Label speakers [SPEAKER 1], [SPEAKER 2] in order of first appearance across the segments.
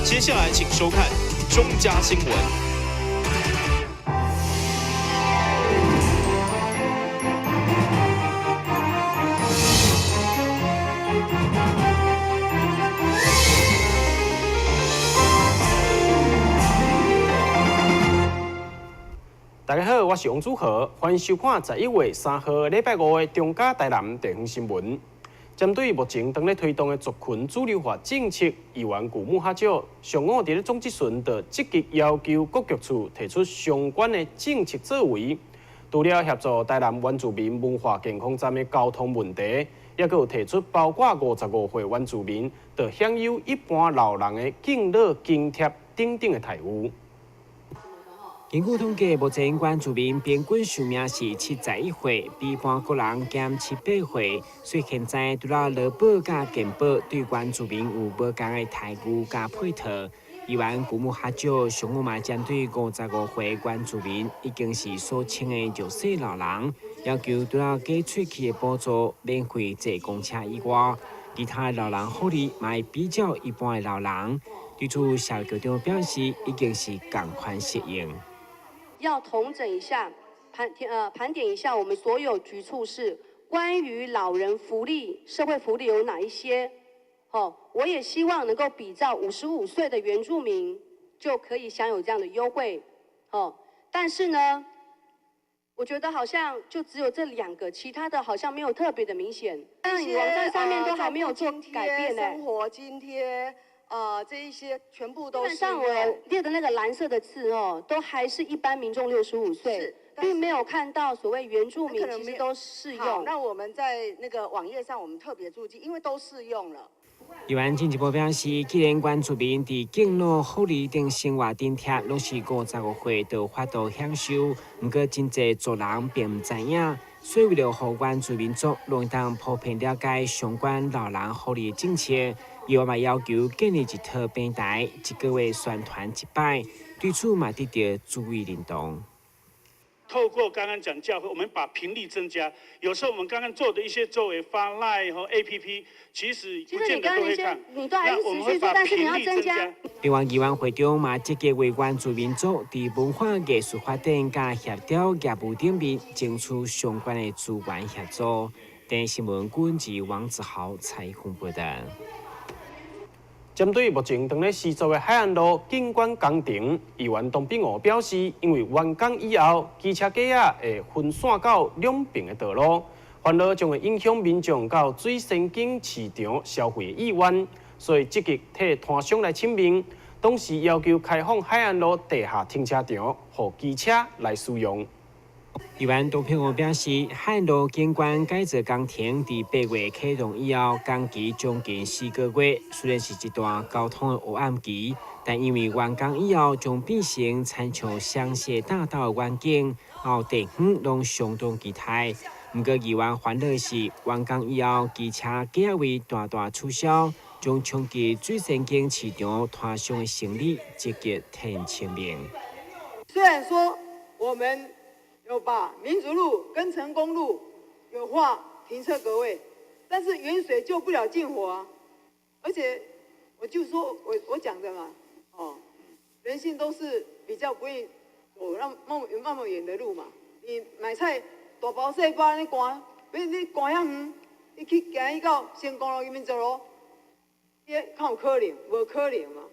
[SPEAKER 1] 接下來請收看中嘉新聞。
[SPEAKER 2] 大家好，我是王祖豪，歡迎收看11月3號禮拜五的中嘉台南地方新聞。針對目前當咧推動的族群主流化政策，議員古穆哈少上午佇咧總質詢就積極要求各局處提出相關的政策作為。除了協助台南原住民文化健康站的交通問題，也閣有提出包括55歲原住民就享有一般老人的敬老津貼等等的待遇。
[SPEAKER 3] 根據統計，目前原住民平均壽命是71歲，比一般國人減七八歲。所以現在除了勞保佮健保對原住民有無仝的待遇佮配套，議員古穆哈少上午嘛針對55歲原住民已經是所稱的弱勢老人，要求除了假喙齒的補助免費坐公車以外，其他的老人福利嘛會比照一般的老人。對此，蕭局長表示，已經是仝款適用。
[SPEAKER 4] 要統整一下，盤點一下我們所有局處室關於老人福利、社會福利有哪一些？哦，我也希望能夠比照55歲的原住民就可以享有這樣的優惠。哦，但是呢，我覺得好像就只有這兩個，其他的好像沒有特別的明顯。但你網站上面都還沒有做改變呢。
[SPEAKER 5] 生活津貼。這一些全部都
[SPEAKER 4] 基本上我列的那個藍色的字哦，都還是一般民眾65歲，並沒有看到所謂原住民其實都適用。
[SPEAKER 5] 那我們在那個網頁上，我們特別注記，因為都適用了。
[SPEAKER 3] 議員進一步表示，既然原住民佇敬老福利等生活津貼攏是55歲就有法度享受，毋過真濟族人並毋知影，所以為了予原住民族攏會當普遍了解相關老人福利政策，伊嘛要求建立一套平台，一個月宣傳一擺，對此嘛得到注意認同。
[SPEAKER 6] 透過剛剛講教會，我們把頻率增加。有時候我們剛剛做的一些作為發 LINE 和 APP，其實不見得都會看。
[SPEAKER 4] 那我們會把頻率增加。
[SPEAKER 3] 另外，議員會長嘛積極為原住民族佇文化藝術發展佮協調業務頂面爭取相關的資源協助。電視新聞軍記王子豪採訪報道。
[SPEAKER 2] 針對目前當咧施作的海岸路景觀工程，議員董炳娥表示，因為完工以後，機車架仔會分散到兩邊的道路，煩惱將會影響民眾到水仙景市場消費的意願，所以積極替攤商來請命，同時要求開放海岸路地下停車場，予機車來使用。
[SPEAKER 3] 議員董炳娥表示，海岸路景觀改造工程佇8月啟動以後，工期將近4個月，雖然是一段交通的黑暗期，但因為完工以後將變成親像雙溪大道的遠景，後地方攏相當期待。毋過議員煩惱是，完工以後機車價位大大取消，將衝擊水仙景市場攤商的生理，積極提請命。
[SPEAKER 7] 雖然說我們有把民族路跟成功路有劃停車格位，但是遠水救不了近火啊！而且我就說我講的嘛，哦，人性都是比較不願意走那麼那麼遠的路嘛。你買菜大包細包你趕，比如你趕遐遠，你去行去到成功路民族路，也較有可能，無可能嘛。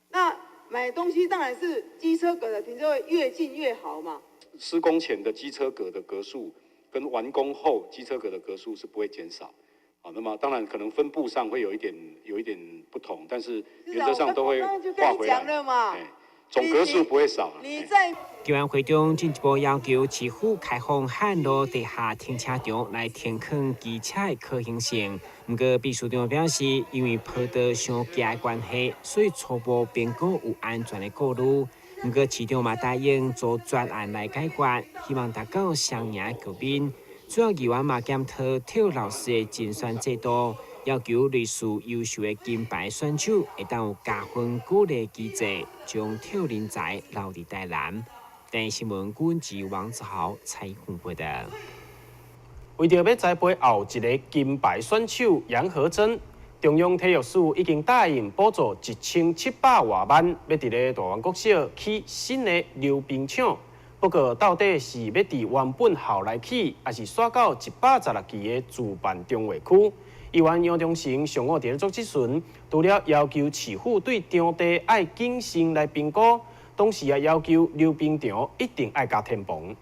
[SPEAKER 7] 那買東西當然是機車格的停車位越近越好嘛。
[SPEAKER 8] 施工前的機車格的格數跟完工後機車格的格數是不會減少，好，那麼當然可能分布上會有一點不同，但是原則上都會劃回來，總格數不會少。
[SPEAKER 7] 你在
[SPEAKER 3] 議員會長進一步要求市府開放海岸路地下停車場來停放機車的可行性。毋過秘書長表示，因為坡道傷崎的關係，所以初步評估有安全的顧慮。毋過市長嘛答應做專案來解決，希望達到雙贏局面。主要議員嘛檢討體育老師的甄選制度，要求類似優秀的金牌選手會當有加分鼓勵機制，將體育人才留佇台南。電視新聞軍記王子豪採訪報道。
[SPEAKER 2] 為著欲栽培後一个金牌選手楊和珍，中央體育署已經答應補助1700外萬，欲佇咧大灣國小起新的溜冰場。不過，到底是欲佇原本校內起，抑是徙到116期的自辦重劃區？議員楊忠誠上午佇咧做質詢，除了要求市府對場地愛謹慎來評估，同時也要求溜冰場一定愛共填縫。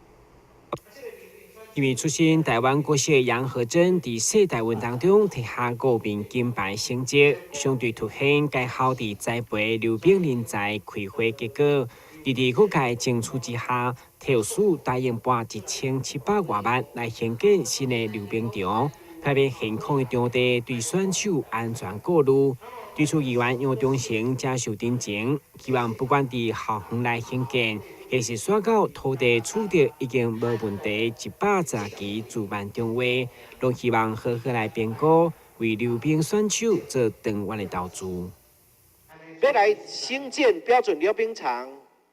[SPEAKER 3] 因為出身台灣國小楊和珍，佇世大運當中摕下五面金牌成績，相對凸顯該校佇栽培溜冰人才開花結果。佇各界爭取之下，體育署答應撥1700外萬來興建新的溜冰場，特別現況的場地對選手安全顧慮。對此議員楊忠誠接受陳情，希望不管佇校園內興建，抑是徙到土地取得已經無問題，110期自辦重劃，攏希望好好來評估，為溜冰選手做長遠的投資。
[SPEAKER 9] 欲來興建標準溜冰場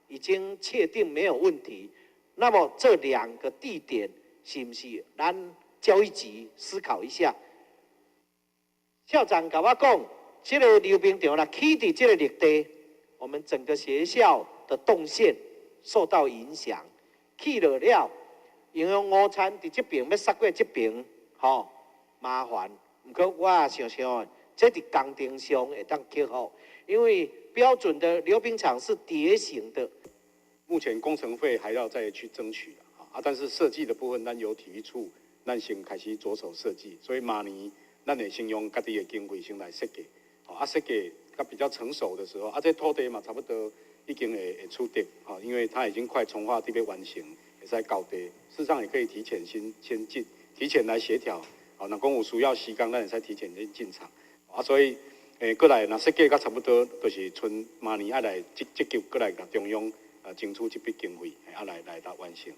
[SPEAKER 9] 已經確定沒有問題，那麼這兩個地點是毋是咱教育局思考一下？校長共我講，這个溜冰場啦，起佇這个綠地，我們整個學校的動線受到影響。起落了，營養午餐佇這爿欲駛過這爿，吼麻煩。毋過我也想想，這佇工程上會當克服，因為標準的溜冰場是蝶形的。
[SPEAKER 8] 目前工程費還要再去爭取啊，但是設計的部分，咱由體育處，咱先開始着手設計，所以明年咱會先用家己的經費先來設計，啊設計較比較成熟的時候，啊這土地嘛差不多已經會取得，因為它已經快重劃地欲完成，會使交地，事實上也可以提前先進，提前來協調，啊，若講有需要時間，咱會使提前先進場，啊所以，過來若設計甲差不多，就是賰明年愛來積積極過來共中央爭取這筆經費，啊來完成。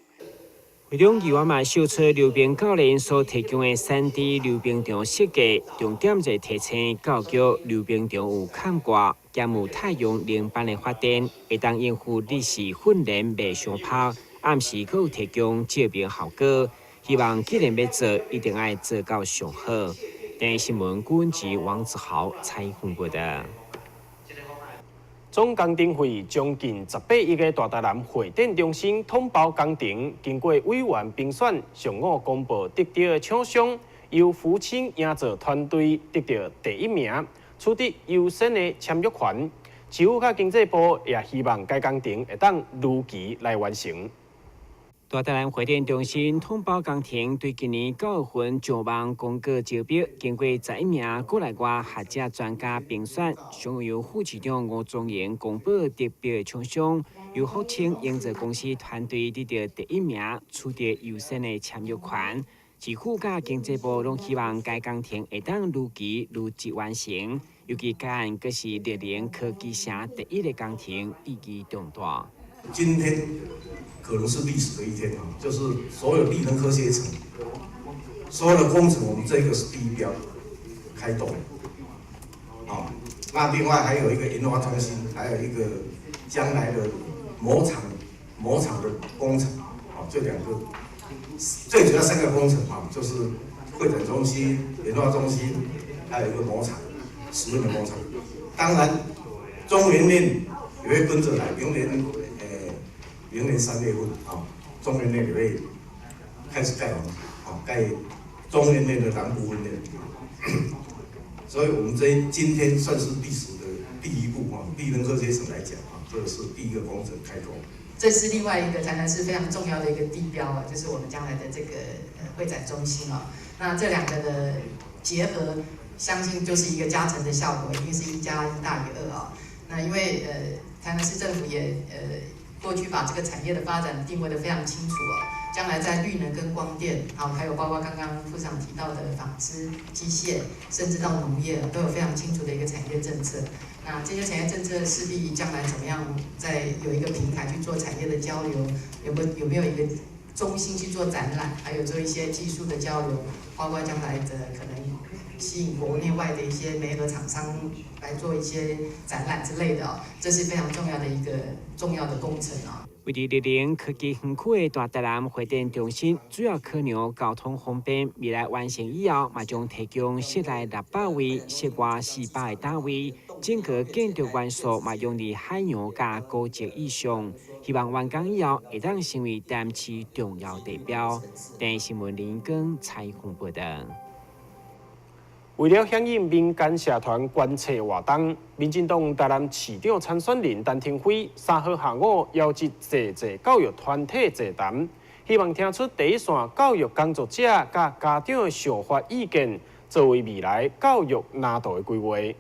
[SPEAKER 3] 會中議員嘛秀出溜冰教練所提供的3D 溜冰場設計，重點在提醒教育溜冰場有崁蓋，兼有太陽能板的發電，會當應付日時訓練袂傷曝，暗時閣有提供照明效果。希望既然欲做，一定愛做到上好。電視新聞郭文吉、王子豪採訪報導。
[SPEAKER 2] 總工程費將近18億的大台南會展中心統包工程，經過委員評選，上午公布得著的廠商，由福清營造團隊得著第一名，取得優先的簽約權。市府佮經濟部也希望該工程會當如期來完成。
[SPEAKER 3] 大台南會展中心統包工程對今年9月份上網公告招標，經過11名國內外學者專家評選，上由副市長吳宗榮公布得標的廠商，由福清營造公司團隊得著第一名，取得優先的簽約權。市府佮經濟部攏希望該工程會當如期如質完成，尤其該案閣是綠能科技城第一个工程，意義重大。
[SPEAKER 10] 今天可能是歷史的一天啊，就是所有綠能科學城所有的工程，我們這個是第一標開動。啊，那另外還有一個研發中心，還有一個將來的模廠的工程，啊，這兩個最主要三個工程啊，就是會展中心、研發中心，還有一個模廠，實驗的模廠。當然，中研院也會跟着來，明年3月份啊，中研院也會開始蓋房子，啊，蓋中研院的南部分院。所以，我們這今天算是歷史的第一步啊，綠能科學城來講啊，這個是第一個工程開工。
[SPEAKER 11] 這是另外一個台南市非常重要的一個地標啊，就是我們將來的這個會展中心啊。那這兩個的結合，相信就是一個加成的效果，一定是1加1大於2啊。那因為台南市政府也過去把這個產業的發展定位得非常清楚哦，將來在綠能跟光電，好，還有包括剛剛副市長提到的紡織、機械，甚至到農業，都有非常清楚的一個產業政策。那這些產業政策勢必將來怎麼樣，在有一個平台去做產業的交流，有沒有一個中心去做展覽，還有做一些技術的交流，包括將來的可能吸引國內外的一些媒合廠商來做一些展覽之類的哦，這是非常重要的一個重要的工程啊。
[SPEAKER 3] 位佇綠能科技園區的大台南會展中心，主要考量交通方便，未來完成以後，嘛將提供室內600位、室外400个單位，整個建築元素嘛用佇海洋佮古蹟意象，希望完工以後會當成為台南市重要地標。電視新聞林光採訪報導。
[SPEAKER 2] 為了響應民間社團關切活動，民進黨台南市長參選人陳亭妃3號下午邀集濟濟教育團體座談，希望聽出第一線教育工作者佮家長的想法意見，作為未來教育藍圖的規劃。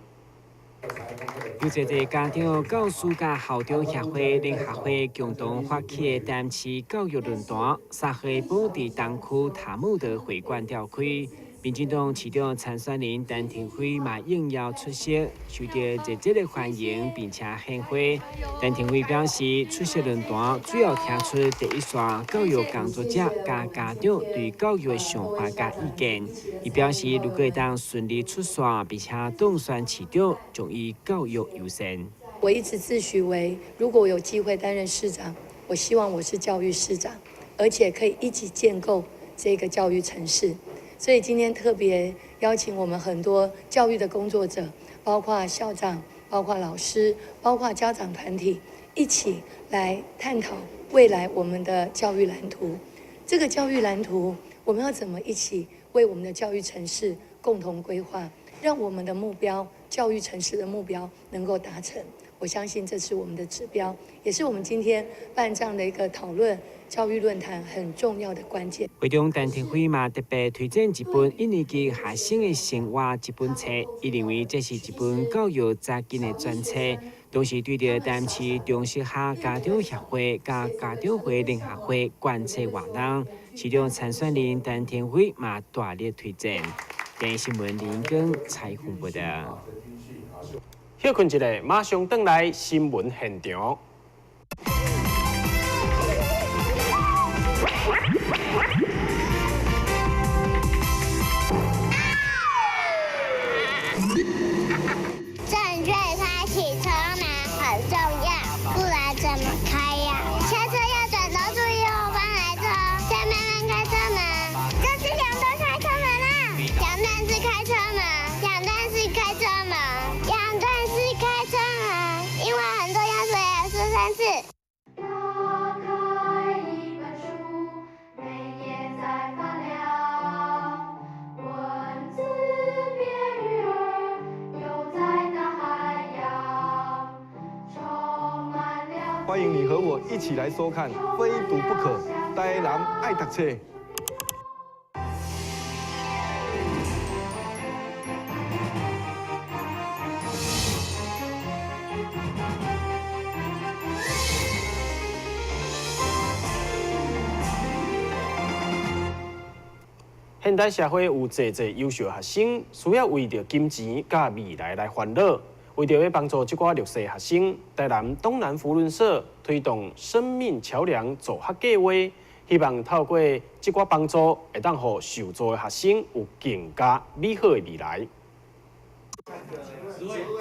[SPEAKER 3] 由濟濟家長、教師佮校長協會聯合會共同發起的台南市教育論壇，3號下晡佇東區塔木德會館召開。民進黨市長參選人陳亭妃嘛應邀出席，受到熱烈的歡迎，並且獻花。陳亭妃表示，出席論壇主要聽出第一線教育工作者佮家長對教育的想法佮意見。伊表示，如果會當順利出線，並且當選市長，將以教育優先。
[SPEAKER 12] 我一直自詡為，如果有機會擔任市長，我希望我是教育市長，而且可以一起建構這個教育城市。所以今天特別邀請我們很多教育的工作者，包括校長、包括老師、包括家長團體，一起來探討未來我們的教育藍圖。這個教育藍圖，我們要怎麼一起為我們的教育城市共同規劃，讓我們的目標，教育城市的目標能夠達成。我相信這是我們的指標，也是我們今天辦這樣的一個討論教育論壇很重要的關鍵。
[SPEAKER 3] 會中，陳亭妃嘛特別推薦一本一年級學生的生活這本冊，伊認為這是一本教育扎根的專冊，同時對著台南市中小學家長協會佮家長會聯合會關切活動，市長參選人陳亭妃嘛大力推薦。電視新聞林光採訪報導。
[SPEAKER 2] 歇睏一下，馬上轉來新聞現場。
[SPEAKER 13] 正確開啟車門很重要，不然怎麼開呀？下車要轉頭注意後方來車，再慢慢開車門。這是兩段開車門啦，兩段式開車門，兩段式開車門，兩段式開車門，因為很重要，所以要說三次。
[SPEAKER 14] 打開一本書，每頁在發亮，文字變魚兒，游在大海洋，充滿了。
[SPEAKER 15] 歡迎你和我一起來收看《非讀不可》，台南愛讀冊。
[SPEAKER 2] 現代社會有濟濟優秀學生，需要為著金錢佮未來來煩惱。為著欲幫助這寡弱勢學生，台南東南扶輪社推動生命橋梁助學計劃，希望透過這寡幫助，會當予受助的學生有更加美好的未來。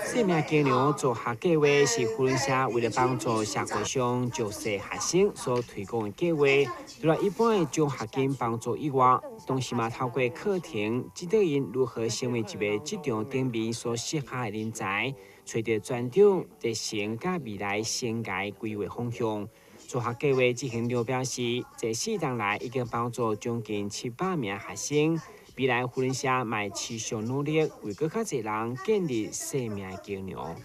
[SPEAKER 3] 生命橋梁助學計劃是扶輪社為了幫助社會上弱勢學生所推廣的計劃。除了一般的獎學金幫助以外，同時嘛透過課程指導𪜶如何成為一個職場頂面所適合的人才，揣著專長、熱誠佮未來生涯規劃方向。助學計劃執行長表示，這4年來已經幫助將近700名學生。未來扶輪社嘛持續努力，為閣較濟人建立生命橋梁。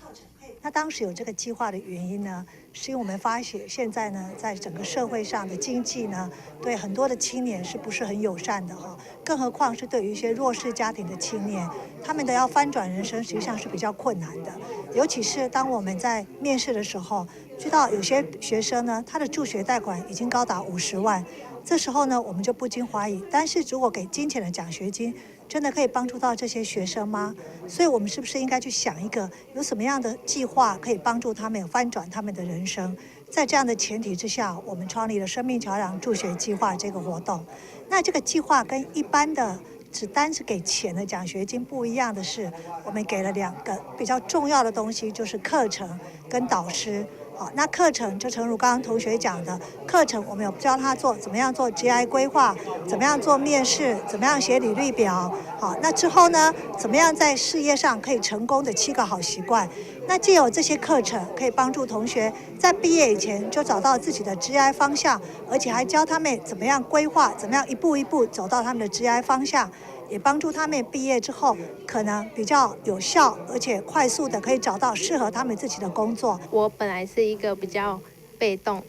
[SPEAKER 16] 那當時有這個計劃的原因呢，是因為我們發現現在呢，在整個社會上的經濟呢，對很多的青年是不是很友善的哈？更何況是對於一些弱勢家庭的青年，他們的要翻轉人生，實際上是比較困難的。尤其是當我們在面試的時候，知道有些學生呢，他的助學貸款已經高達50萬。這時候呢，我們就不禁懷疑，但是如果給金錢的獎學金，真的可以幫助到這些學生嗎？所以，我們是不是應該去想一個有什麼樣的計劃可以幫助他們翻轉他們的人生？在這樣的前提之下，我們創立了生命橋梁助學計劃這個活動。那這個計劃跟一般的只單是給錢的獎學金不一樣的是，我們給了2個比較重要的東西，就是課程跟導師。好，那課程就誠如剛剛同學講的，課程我們有教他做怎麼樣做職涯規劃，怎麼樣做面試，怎麼樣寫履歷表。好，那之後呢，怎麼樣在事業上可以成功的七個好習慣。那藉由這些課程，可以幫助同學在畢業以前就找到自己的職涯方向，而且還教他們怎麼樣規劃，怎麼樣一步一步走到他們的職涯方向，也幫助他們畢業之後可能比較有效，而且快速的可以找到適合他們自己的工作。
[SPEAKER 17] 我本來是一個比較被動，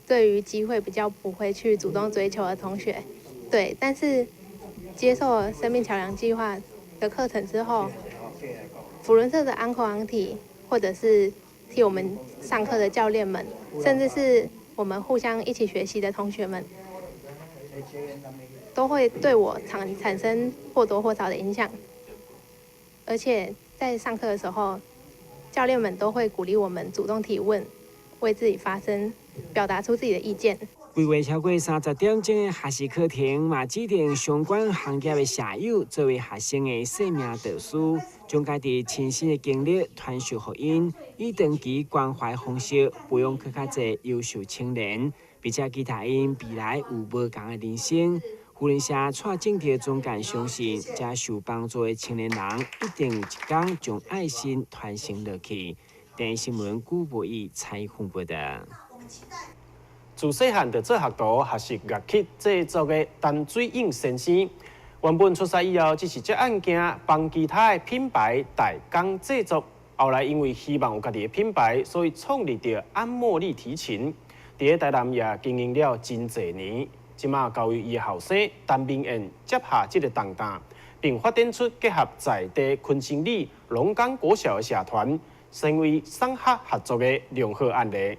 [SPEAKER 17] 對於機會比較不會去主動追求的同學，對，但是接受了生命橋梁計劃的課程之後，扶輪社的 uncle auntie，或者是替我們上課的教練們，甚至是我們互相一起學習的同學們，都會對我產生或多或少的影響。而且在上課的時候，教練們都會鼓勵我們主動提問，為自己發聲，表達出自己的意見。
[SPEAKER 3] 規劃超過30點鐘的學習課程，嘛指定相關行業的社友作為學生的生命導師，將家己親身的經歷傳授予𪜶，以長期關懷方式培養閣較濟優秀青年，並且期待𪜶未來有無仝的人生。扶輪社蔡正哲總幹相信，遮受幫助的青年人，一定有一天將愛心傳承落去。電視新聞古博義採訪報道。
[SPEAKER 2] 自細漢就做學徒學習樂器製作的陳水勇先生，原本出師以後只是接案件幫其他的品牌代工製作，後來因為希望有家己的品牌，所以創立著安茉莉提琴。佇咧台南也經營了真濟年，這馬交予伊的後生陳明燕接下這个重擔，並發展出結合在地昆生里龍岡國小的社團，成為產學合作的良好案例。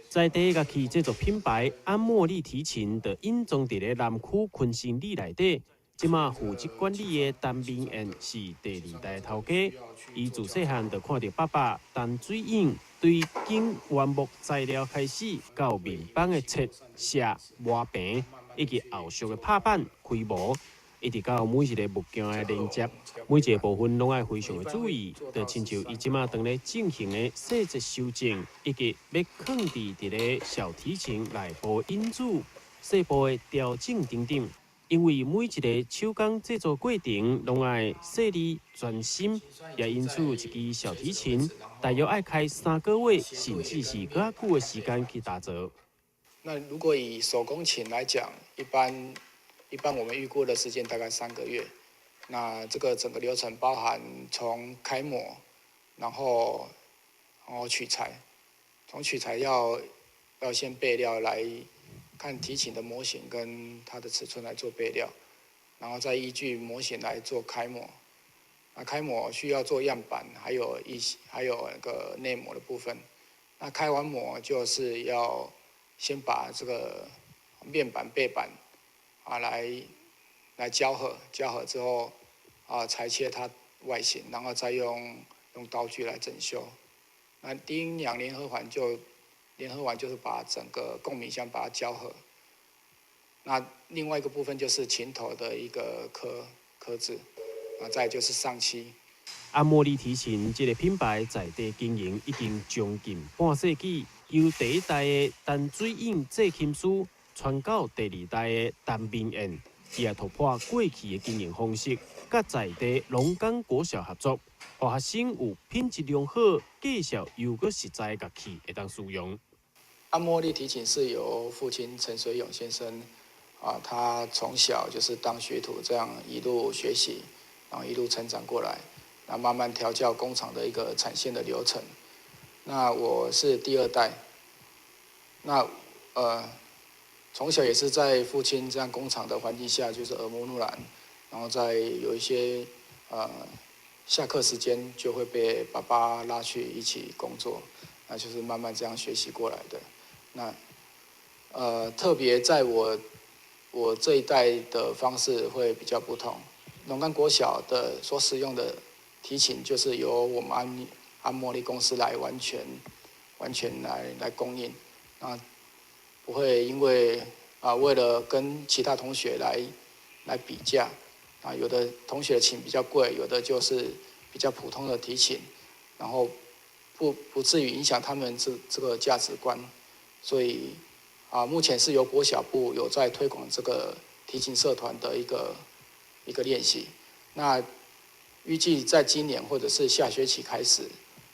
[SPEAKER 2] 在地樂器製作品牌安茉莉提琴，就隱藏佇咧南區昆生里內底。這馬負責管理的陳明燕是第二代頭家，伊自細漢就看著爸爸陳水勇對揀原木材料開始，到面板的切削磨平，以及後續的拍板開模，一直到每一个物件的連接，每一个部分攏愛非常的注意，就親像伊這馬當咧進行的細節修正，以及欲囥佇咧小提琴內部因子細部的調整等等。因為每一个手工製作過程攏愛細膩專心，也因此一支小提琴大約愛開3個月，甚至是閣較久的時間去打造。
[SPEAKER 18] 那如果以手工琴來講，一般我們預估的時間大概3個月。那這個整個流程包含從開模，然後取材，從取材要先備料來看提琴的模型跟它的尺寸來做備料，然後再依據模型來做開模。那開模需要做樣板，還有那個內模的部分。那開完模就是要先把這個面板背板啊來膠合，膠合之後啊裁切它外形，然後再用刀具來整修。那低音兩聯合環就聯合完就是把整個共鳴箱把它膠合。那另外一個部分就是琴頭的一個刻字，啊，再就是上漆。
[SPEAKER 2] 安茉莉提琴這个品牌在地經營已經將近半世紀，由第一代的陳水勇製琴師傳到第二代的陳明燕，伊也突破過去的經營方式，佮在地龍岡國小合作，予學生有品質良好、價數又閣實在的樂器會當使用。
[SPEAKER 18] 安茉莉提琴是由父親陳水勇先生啊，他從小就是當學徒，這樣一路學習，然後一路成長過來，那慢慢調教工廠的一個產線的流程。那我是第二代，那從小也是在父親這樣工廠的環境下，就是耳濡目染，然後在有一些下課時間就會被爸爸拉去一起工作，那就是慢慢這樣學習過來的。那特別在我這一代的方式會比較不同。龍岡國小的所使用的提琴，就是由我們安茉莉公司來完全來供應，啊，不會因為啊為了跟其他同學來比價，啊，有的同學的琴比較貴，有的就是比較普通的提琴，然後不至于影響他們這個價值觀，所以目前是由國小部有在推廣這個提琴社團的一個練習。那預計在今年或者是下學期開始，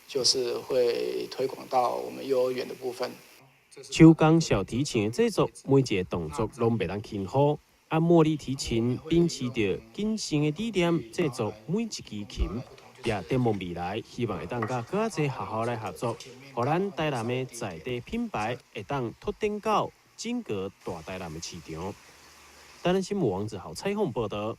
[SPEAKER 18] 就是會推廣到我們幼兒園的部分。
[SPEAKER 2] 手工小提琴的製作，每一個動作攏袂當輕忽。茉莉提琴秉持著謹慎的理念，製作每一支琴，也展望未來，希望會當佮閣較濟學校來合作，予咱台南的在地品牌會當拓展到整個大台南的市場。台南新聞王子豪採訪報導。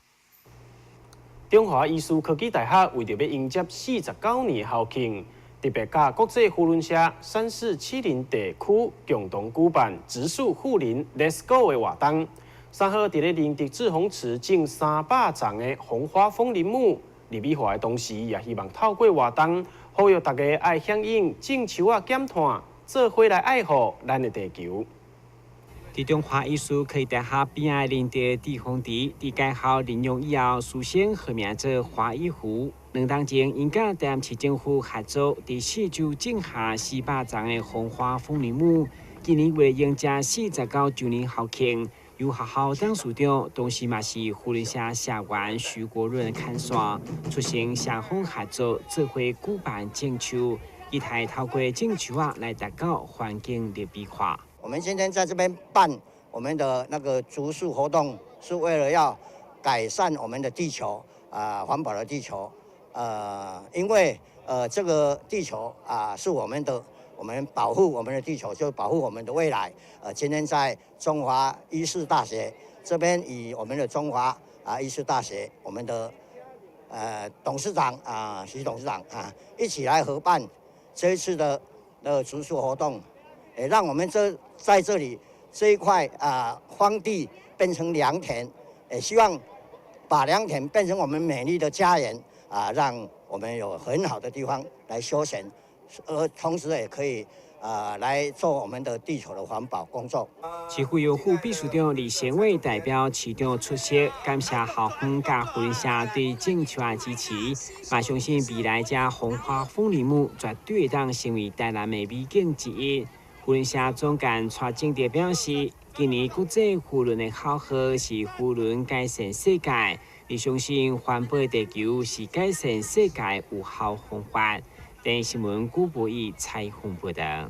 [SPEAKER 2] 中華醫事科技大學為著欲迎接49年校慶，特別佮國際扶輪社3470地區共同舉辦植樹護林 Let's Go 的活動。3號佇咧仁德滯洪池種300叢的紅花風鈴木，綠美化的同時，也希望透過活動，呼籲大家愛響應種樹仔減碳，做伙來愛護咱的地球。
[SPEAKER 3] 佇中華醫事科技大學邊仔仁德滯洪池，佇該校認養以後，事先號名做華醫湖。2冬前，𪜶佮台南市政府合作，佇四周種下400叢的紅花風鈴木。今年為了迎接49週年校慶，由學校董事長，同時嘛是扶輪社社員徐國潤牽線，促成雙方合作，做伙舉辦種樹，期待透過種樹仔來達到環境綠美化。
[SPEAKER 19] 我們今天在這邊辦我們的那個植樹活動，是為了要改善我們的地球啊，環保的地球。因為這個地球啊是我們的，我們保護我們的地球，就保護我們的未來。今天在中華醫事大學這邊，以我們的中華醫事大學，我們的董事長啊徐董事長啊一起來合辦這一次的植樹活動，也讓我們在這裡這一塊啊荒地變成良田，也希望把良田變成我們美麗的家園啊，讓我們有很好的地方來休閒，而同時也可以啊來做我們的地球的環保工作。
[SPEAKER 3] 市府由副秘書長李賢偉代表市長出席，感謝校方佮扶輪社對種樹的支持，嘛相信未來這紅花風鈴木絕對會當成為台南的美景之一。扶輪社總幹蔡正德表示，今年國際扶輪的口號是“扶輪改善世界”，伊相信環保地球是改善世界有效方法。電視新聞古博義採訪報導。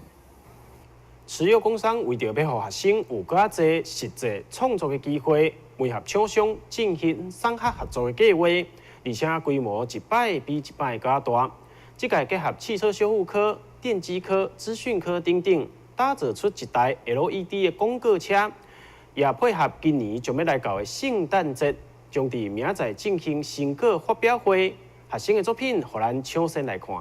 [SPEAKER 2] 慈幼工商為著欲予學生有閣較濟實際創作的機會，媒合廠商進行產學合作的計劃，而且規模一擺比一擺閣較大。這屆結合汽車修護科、電機科、資訊科等等，打造出一台 LED 的廣告車，也配合今年將欲來到的聖誕節，將佇明仔載進行成果發表會，學生的作品，予咱搶先來看。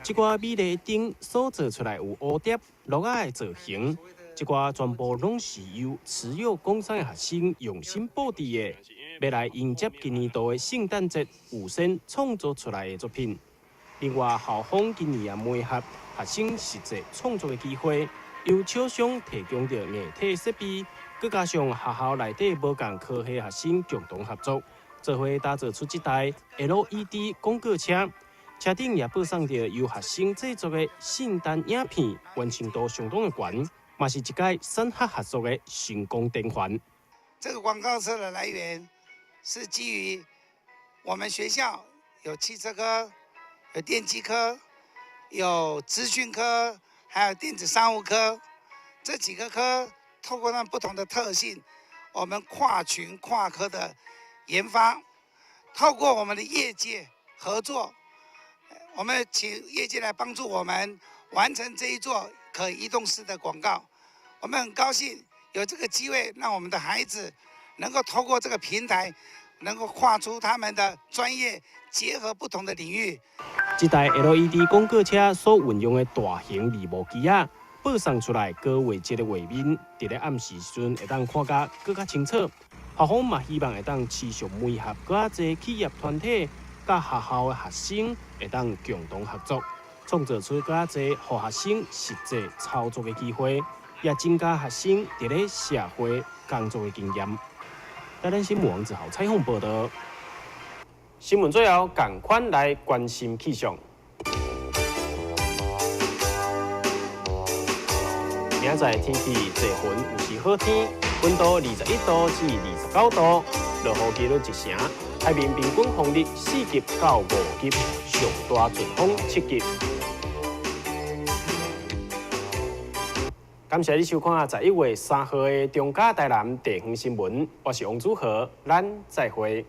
[SPEAKER 2] 這寡美麗燈所做出來有蝴蝶、鹿仔的造型，這寡全部攏是由慈幼工商的學生用心布置的，欲來迎接今年度的聖誕節，預先創作出來的作品。另外，校方今年也媒合學生實際創作的機會，由廠商提供著硬體設備，閣加上學校內底無仝科系學生共同合作，做伙打造出這台 LED 廣告車。車頂也播送著由學生製作的聖誕影片，完成度相當的懸，嘛是一屆產學合作的成功典範。
[SPEAKER 20] 這個廣告車的來源是基於我們學校有汽車科、有電機科、有資訊科，還有電子商務科這幾個科，透過它們不同的特性，我們跨群跨科的研發，透過我們的業界合作。我們請業界來幫助我們完成這一座可移動式的廣告。我們很高興有這個機會，讓我們的孩子能夠透過這個平台，能夠跨出他們的專業，結合不同的領域。
[SPEAKER 2] 這台 LED 廣告車所運用的大型綠幕機仔，播送出來高畫質的畫面，佇咧暗時時陣會當看甲閣較清楚。校方嘛希望會當持續媒合閣較濟企業團體。佮學校的學生會當共同合作，創造出閣較濟予學生實際操作的機會，也增加學生佇咧社會工作的經驗。台南新聞王子豪採訪報導。新聞最後，仝款來關心氣象。明仔載天氣濟雲有時好天，溫度21度至29度，落雨機率一成。海面平均風力4級到5級，上大陣風7級。感謝你收看11月3號的中嘉台南地方新聞，我是王祖豪，咱再會。